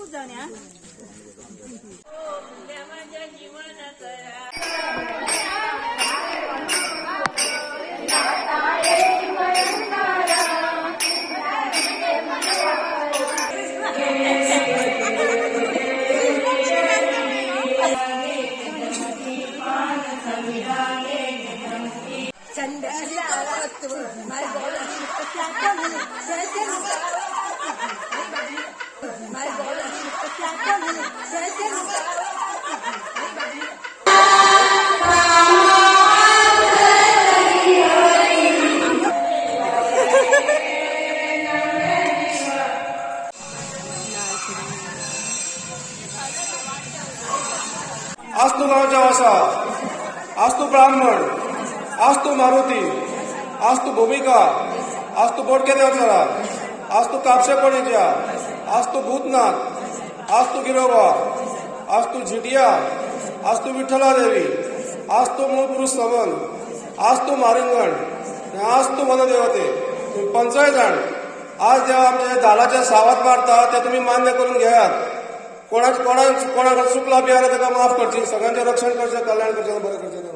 खूब जावन या. आज तू गांवच्या वासा, आज तू ब्राह्मण, आज तू मारुती, आज तू भूमिका, आज तू बोडके देवचारा, आज तू कापशेपणीच्या, आज तू भूतनाथ, आज तू गिरोबा, आज तू झिटिया, आज तू विठ्ठला देवी, आज तू मूळ पुरुष समन, आज तू मारिंगण आणि आज तू वनदेवते. तुम्ही पंचय जाण आज देवा आमच्या दालाच्या सावात मारता ते तुम्ही मान्य करून घेयात. कोणा कोणा कोणाकडे चुकला बी आला ताका माफ करची. सगळ्यांचें रक्षण करचें, कल्याण करचें, बरें करचें.